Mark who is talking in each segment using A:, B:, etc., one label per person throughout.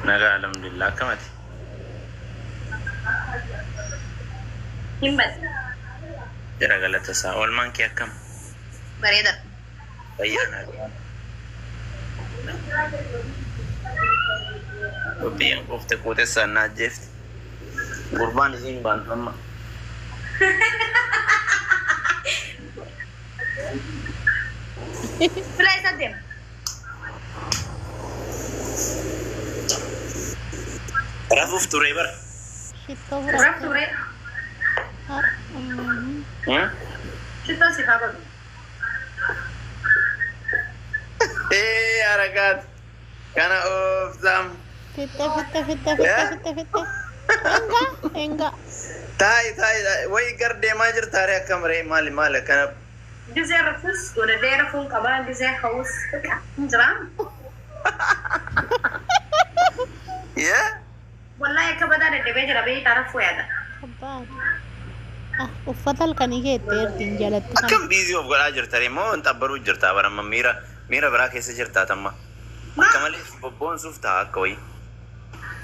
A: Nagaa, alhamdulillah, akkamati?
B: Himmat.
A: Jira, galata isaa. Oolmaan kee akkam?
B: Bareeda.
A: Fayyaa, nagaa. Biyyaan quufte quutessaan na ajjeefte. Gurbaan isiin baantu amma.
B: Filaa isa deema.
A: Rafuuf ture bara.
C: Shittoo
B: Raf
C: fudhatte.
B: ture.
C: Har.
B: Shittoon siif haa godhu.
A: Ee, harakaat. Kana ooftam.
C: Fitte, fitte, fitte, fitte, fitte, fitte. Enga, enga.
A: Taayi, taayi, wayi gar deemaa jirta ree? Akkam ree? Maali, maali akkana?
B: Gizee rafus godhadhee rafuun qabaa, gizee hawus hin jiraa.
A: Yee?
B: Wallahi akka badaa dadhabee jira, beeytaa, rafuu yaada.
C: Abbaan. Ah, uffata halkanii keettee ertiin jalatti kana.
A: Akkam busy of godhaa jirta ree? Moo hin xabbaruu jirta bara amma? Miira biraa keessa jirta tamma. Akka malee bobboonsuuf ta'a, akka wayii.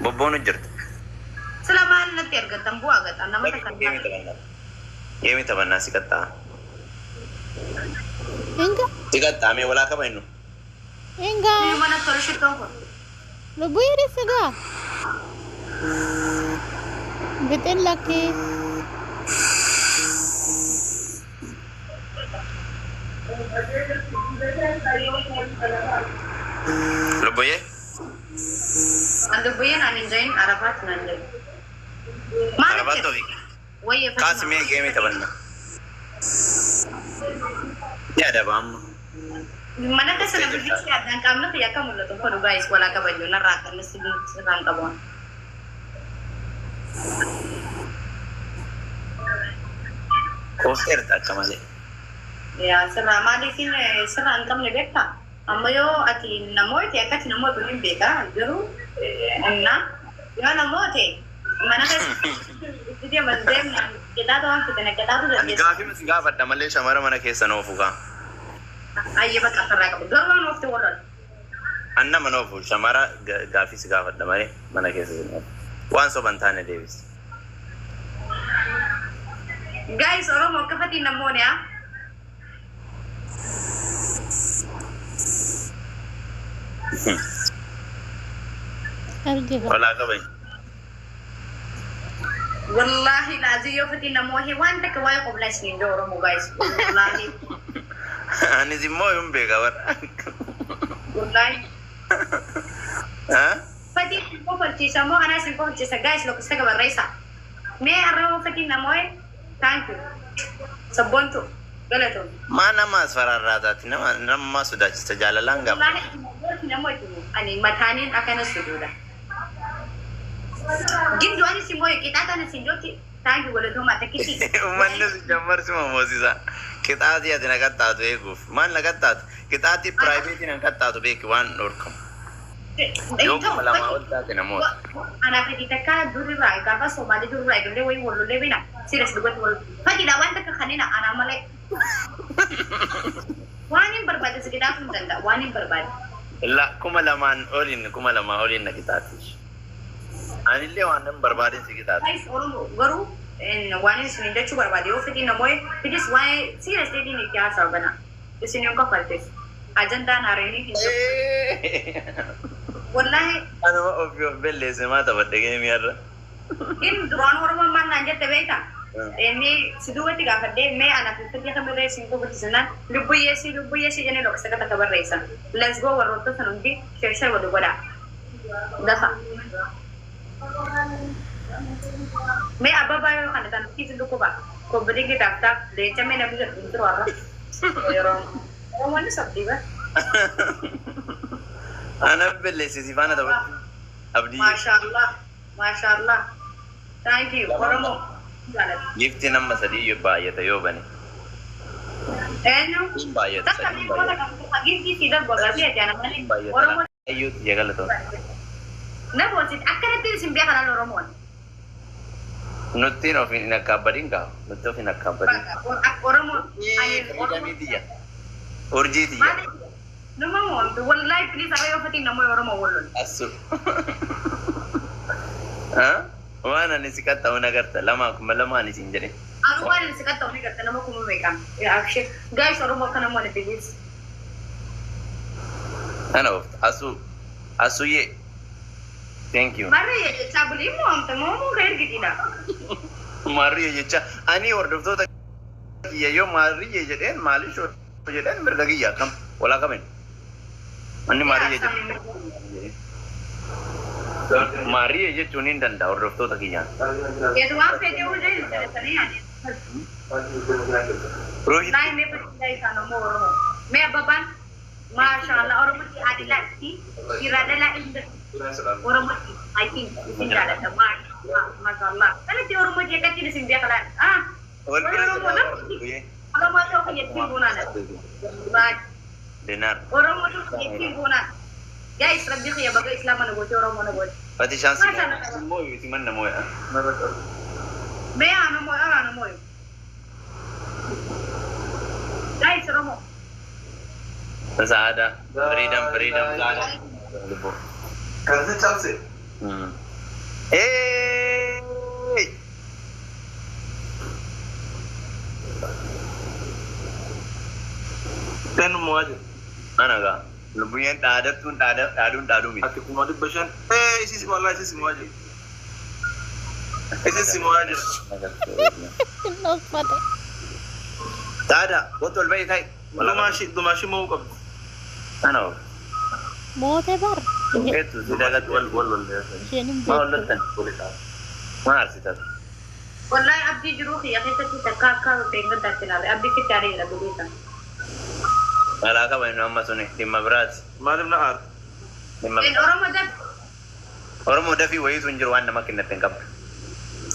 A: Bobboonu jirta.
B: Sila maal natti argattan? Bu'aa gata nama takka.
A: Geemii taphannaa. Geemii taphannaa, si qaxxaa.
C: Enga,
A: Si qaxxaamee walaa qaba innu.
C: Enga.
B: Mana tolu shittoon kun.
C: Lubbuu jedhisse gaa. Bixin lakkii.
A: Lubbuyyee?
B: An dubbiyyeen ani hin jahin, Arafaatti nan jedhu. Maal
A: Arafaatti
B: natti
A: ofii.
B: Wayye.
A: Kaasi mee, geemii taphannaa. Yaada amma.
B: Mana keessa na bilbilchi addaan qaamni kiyya akka mul'atu kun guys, walaa kabajuu narraa akka inni sirraan qabu.
A: Qoofteerta akka malee.
B: Yaa, sirraa maaliifin sirraa hin qabne beektaa? Amma yoo ati namooti akka ati namoota hin beekaa garuu innaa yoo namoote mana keessa itti deeman deemna, qixaata waan fitana qixaatu
A: Ani
B: dandeessa.
A: gaafii si gaafadha malee shamara mana keessa noofu kaa.
B: Ayyee, bakka sirraa qabu garuu waan oofte walola.
A: An nama noofu, shamara gaafii si gaafadha malee mana keessa si noofu. Waan soban taane deebisi.
B: Guys, Oromoo, akka fatiin namoonni haa.
C: Arge gaa.
A: Walaa qaban.
B: Wallahi laazii, yoo fatiin namoonni waan takka waa'ee qoblaa isin hin Oromoo, guys. Wallahi.
A: Anis immoo hin beeka bara.
B: Wallahi.
A: Ha?
B: Fatiin sin kofalchiisa moo anaa sin kofalchiisa? Guys, lakkoofsa barreessa. Mee arraba fatiin namoonni, thank you. Sabboontu galatoom.
A: Maa nama as fararraataati, nama nama sodaachista jaalalaan gaafa.
B: Wallahi namooti ani mataaniin akkana suduudha. Gindoo ani si mooye qixaaxa ani sin jooti, thank you, galatooma takkitti.
A: Uummanni si jammarsi moosisa. Qixaatii ati na qaxxaatu eeguuf. Maal na qaxxaatu? Qixaatii private na qaxxaatu beeki, waan dhorkamu. Yoo 2000 ol taate namoota.
B: Anaaf ati takka durirraa gaafa Somaalii durirraa ijoollee wayii wal lollee beena, serious dubbatti wal fatiidha, waan takka kanneen anaa malee waan hin barbaade si qixaatuu hin danda'a, waan hin barbaade.
A: La, 2000n oliin, 2000 oliin na qixaati. Anillee waan nan barbaadeen si qixaata.
B: Guys, Oromoo, garuu waan isin jechuu barbaade, yoo fedhii namoota fidis waa'ee serious ta'eetiin itti haasa'u gana isin hin kofaltes ajandaan haareenii hin jiru. Wallahi.
A: Anuma ofii of belleesse, maa taphadhe geemii har'a.
B: In duraan Oromoon maal naan jette beektaa? Inni si duubatti gaafadhee, mee ana finfinnee kamirree isin kofalchiisanaan, lubbuyyeessii, lubbuyyeessii jennee lakkoofsa takka barreessan. Let's go, warroota san hundi share share walii godhaa. Dafa. Mee ababaa yoo kana tan kiisu dhukkuba. Kobbidingi taaf leenca, mee namni jedhu hin jiru har'a. Yeroo Oromoon sabdii bara.
A: Ana belleesse si faana taphachuu. Abdii.
B: Maashaallah. Maashaallah. Thank you. Oromoo.
A: Gifti nama sadii yoo baay'ata yoo bane.
B: Eenyu?
A: Hin baay'ata,
B: Takka
A: sadiin
B: mee goota
A: baay'ata.
B: qabdu giftii si darbu agartee ati ana malee.
A: Hin baay'ata.
B: Oromoo
A: Ayyuutti jee galatoon.
B: na boonsit akkanatti isin beekan Oromoon.
A: Nuttiin of hin akkaabbadin gaa. Nutti of hin akkaabbadin.
B: Oromoo.
A: Freedomii tiyya. Urjii tiyya.
B: Maali? Numa moomtu wallahi, please, arra yoo fatiin namoo Oromoo wallol.
A: Assu. Ah? Waan ani si qaxxa'u nagarta lama 2000 ani siin jedhe.
B: Anu waan inni si qaxxa'u ni garta nama kuma meeqaan. Abshir. Guys, Oromoo akkana moo bilis.
A: Ana oofta. Asuu. Asuyyee. Thank you.
B: Marri jechaa bulii moo amta moo moo ka ergitiidha.
A: Maarriyyee jecha ani hordoftoota kiyya yoo maarriyyee jedheen maaliif jedheen mirga kiyya akkam walaa qaben. Anni maarriyyee jedheen. Maarriyyee jechuun hin danda'a hordoftoota kiyyaan.
B: Yetu waan fedhe hojii jedhatanii ani.
A: Ruuhi
B: Naay mee fakkii isaan ammoo Oromoo. Mee abbabaan maashaallah Oromotti adilaatti dhiiraa dhalaa ilmi Oromotti I think isin jaalladha maashaallah maashaallah. Kanatti Oromotti akkattiin isin beeklaan. Ah
A: wal bira
B: Oromoo namni Oromoo ta'uu biyyattiin buunaadha.
A: Dinar.
B: Oromoo ta'uu biyyattiin buunaadha. Guys, rabbi kiyya baga Islaama na goote Oromoo na goote.
A: Fati shaansi moo yuuti manna moo yaa.
B: Mee anu moo anu moo. Guys, Oromoo.
A: Saada. Freedom freedom.
D: Kan si cabse.
A: Hey!
D: Ten mo'aa jira.
A: Ana gaa. Lubbuyyeen dhaadattuun dhaaduun dhaaduu miti.
D: Ati 500,000. Ee isis wallahi isis mo'aa jira. Isis mo'aa jira.
C: Inni uffate.
A: Saada, kottu ol bahi ta'i.
D: Dumaashi mo'uu qabdi.
A: Ana oofta.
C: Moote bar.
A: Eetu si dagatte.
D: Wal wal wal.
C: Isheen hin
A: Maa
C: beektu.
A: hollottan? Maa arsitatu?
B: Wallahi abdii jiruu kiyya keessatti takka akka beekumsaatti ilaale abdii sitti adeera bilisa.
A: Alaa qaba inni amma suni dhimma biraati.
D: Maaliif na aarta?
A: Dhimma
B: In Oromoo daf
A: Oromoo dafii wayiitu hin jiru waan nama kennatte hin qabdu.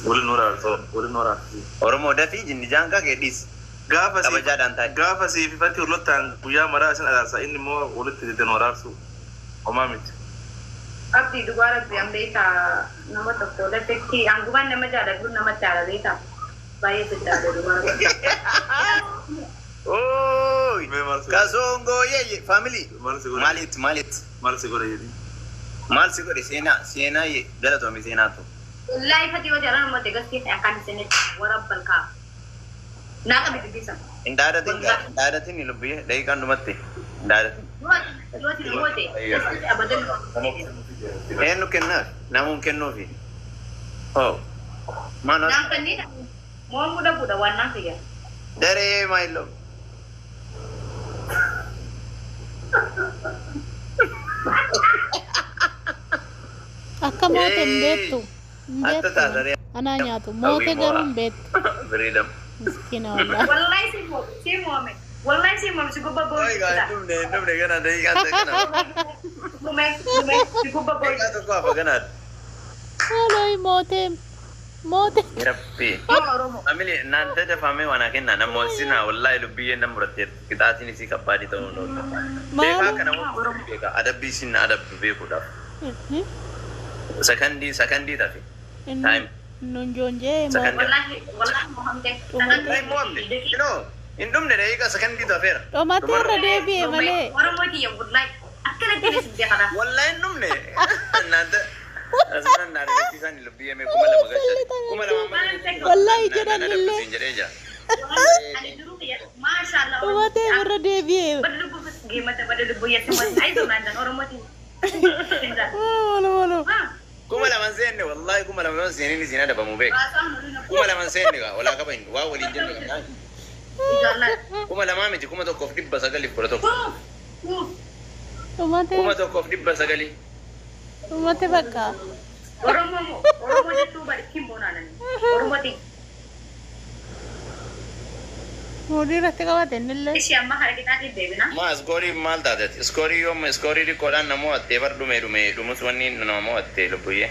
D: Waliin waraarsa. Waliin waraarsa.
A: Oromoo dafii jinni jaankaa kee dhiisi.
D: Gaafa siif
A: Kabajaadhaan taa'e.
D: gaafa siif ifatti hollottaan guyyaa maraa isin araarsa inni immoo walitti diddan waraarsu. Homaa miti.
B: Abdii dhugaa rabbi an beekaa nama tokko lafetti angubaan nama jaaladhu namatti haala beekaa baay'ee jaalladhu dhugaa rabbi.
A: Ooy!
D: Mee maal si godhe?
A: Kasongoo yeeyye faamilii.
D: Maal si godhe?
A: Maalitti maalitti?
D: Maal si godhe jedhi?
A: Maal si godhe seenaa seenaa ye galatoomi seenaatu.
B: Wallahi fati yoo jaalan ummate gastii ta'e akkaan isinitti warabbal kaa. Naa qabi dubbisa.
A: Hin dhaadatin hin dhaadatin lubbiyyee daqiiqaan dhumatti hin dhaadatin.
B: Yoo ati moote abadan.
A: Eenyu kennaaf? Namuun kennuufi. Oh. Maal as?
B: Naan kanneen moomuu dhabuudha waan naan fayyadu.
A: Daree maayiloo.
C: Akka moote hin beektu. Hin
A: Akka
C: beektu.
A: taatanii
C: Anaa nyaatu. Moote garuu hin beektu.
A: Freedom.
C: Miskiina wallahi.
B: Wallahi si moome si moome wallahi si moome si gubba
A: Oy gaa hin
B: boo'u.
A: dhumne hin dhumne gana daqiiqaan kana.
B: Dhume dhume si gubba boo'u.
A: Daqiiqaa tokko hafa ganaadha.
C: Haalooyi moote. Moote.
A: Rabbi.
B: Oromoo.
A: Family እናንተ ደፋሜ ዋና kenna namoonni sinaa wallahi lubbiyyeen nan muratteerti qixaatiin isii kabbaadii ta'uu hin oolu. Beekaa kana beekaa adabbii isin adabdu beekuudhaaf. Sakandii sakandii tafe. Time.
C: Nun joonjee
A: Sakandii.
B: Wallahi wallahi mohamte.
A: Wallahi mo'amne. Inoo hin dhumne daqiiqaa sakandii tafeera.
C: Dhomate irra deebi'e malee.
B: Oromoo kiyya wallahi akkanatti ni sibbe kana.
A: Wallahi hin dhumne. እናንተ asumaan na argachiisan lubbiyyee mee 2000 galchan. 2000
C: Wallahi jedhan illee.
A: Jedhee jira.
B: Ani duruu kiyya maashaallah.
C: Dhomate irra deebi'e.
B: Bada lubbuu geemata bada lubbuu yetti ayizoo naan Oromootiin.
C: Walo walo.
A: 2000 seenne wallahi 2000 seenin isin adabamu beeka. 2000 seenne gaa walaa qaba hin waa waliin jenne qabnaa. 2000 miti 1911.
C: Dhomate
A: 1900.
C: dhomate bakka.
B: Oromoo Oromoo jechuu bari kimboonaan Oromootiin.
C: Muudii irratti qabate innillee.
B: Ishee amma harkitaatiin deebina.
A: Ma iskoorii maal taateti? Iskoorii yoom iskoorii xiqqoodhaan nama mo'attee bar dhume dhume dhumus wanni nama mo'attee lubbuyyee.